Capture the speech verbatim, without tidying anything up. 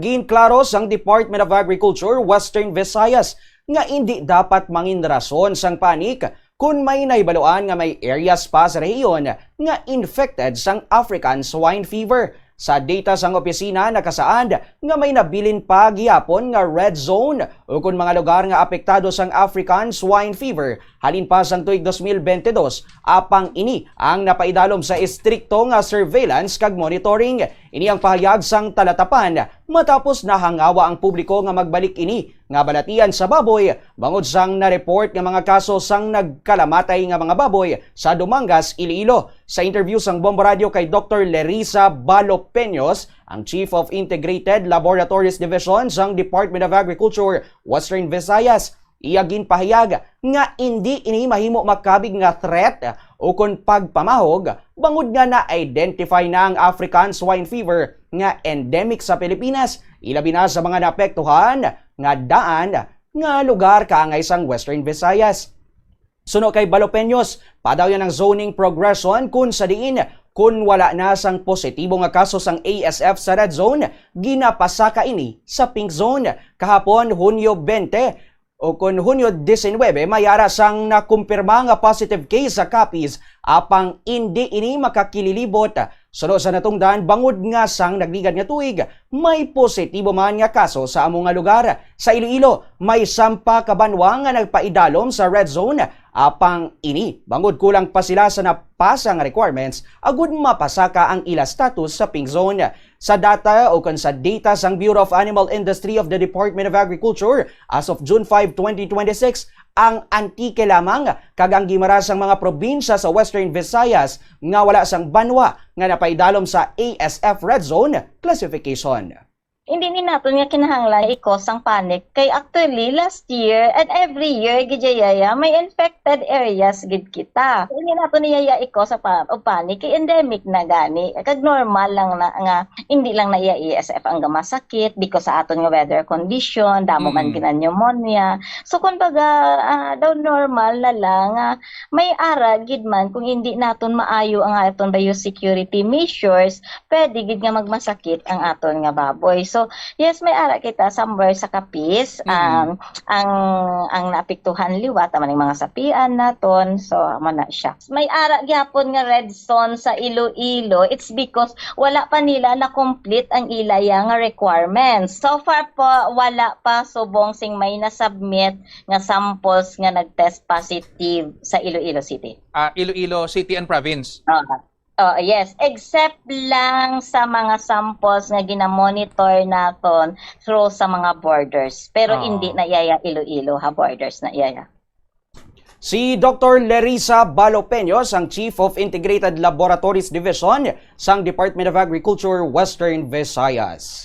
Ginklaro sang Department of Agriculture Western Visayas nga indi dapat mangin rason sang panic kon may nahibaluan nga may areas pa sa rehiyon nga infected sang African Swine Fever. Sa data sang opisina, nakasaad nga may nabilin pa gihapon nga red zone ukon mga lugar nga apektado sang African Swine Fever halin pa sang tuig dos mil bente dos, apang ini ang napaidalom sa estrikto nga surveillance kag monitoring. Ini ang pahayag sang Talatapan matapos nahangawa ang publiko nga magbalik ini nga balatian sa baboy bangod sang na-report nga mga kaso sang nagkalamatay nga mga baboy sa Dumangas, Iloilo. Sa interview sang Bombo Radio kay Doktor Lerisa Balo Peños, ang Chief of Integrated Laboratories Division sang Department of Agriculture, Western Visayas, iya ginpahayag nga indi ini mahimo makabig nga threat ukon pagpamahog bangod nga na-identify na ang African Swine Fever nga endemic sa Pilipinas, ilabi na sa mga naapektuhan nga daan nga lugar kaangay sang Western Visayas. Suno kay Balopeños, padayon ang zoning progression kun sa diin kun wala na sang positibo nga kaso sang A S F sa red zone, ginapasaka ini sa pink zone. Kahapon, Hunyo bente, o kun Hunyo disinwebe, may ara sang nakumpirma nga positive case sa Capiz, apang indi ini makakililibot suno sa natungdan bangod nga sang nagligad nga tuig may positibo man nga kaso sa amo nga lugar. Sa Iloilo, may sampa ka banwa nga nagpaidalom sa red zone, apang ini bangod kulang pa sila sa napasa nga requirements agud mapasaka ang ila status sa pink zone. Sa data o kon sa data sang Bureau of Animal Industry of the Department of Agriculture, as of June five, twenty twenty-six, ang Antique lamang kag ang Guimaras ang mga probinsya sa Western Visayas nga wala sang banwa nga napaidalom sa A S F Red Zone classification. Hindi ni naton nga kinahanglan i-cause ang panic kay actually last year and every year gid yaya may infected areas gid kita. So, hindi naton ni yaya i-cause ang pa-, og panic kay endemic na gani. Kag normal lang na nga hindi lang na iya A S F ang gamasakit because sa aton nga weather condition, damo man Mm. gina-pneumonia. So, kumbaga, ah, daw normal na lang nga may ara gid man kung hindi naton maayo ang aton biosecurity measures, pwede gid nga magmasakit ang aton nga baboy. So, yes, may ara kita somewhere sa Capiz, Mm. ang, ang, ang naapektuhan liwat, amo ning mga sapian naton. So, amo na siya. May ara gyapon nga red zone sa Iloilo. It's because wala pa nila na-complete ang ila ya nga requirements. So far po, wala pa subong sing may na-submit nga samples nga nag-test positive sa Iloilo City. Ah, Iloilo City and Province. Ah, oh, yes. Except lang sa mga samples nga ginamonitor naton through sa mga borders. Pero Oh. hindi na yaya Iloilo ha borders na yaya. Si Doktor Lerisa Balopeños, ang Chief of Integrated Laboratories Division sang Department of Agriculture, Western Visayas.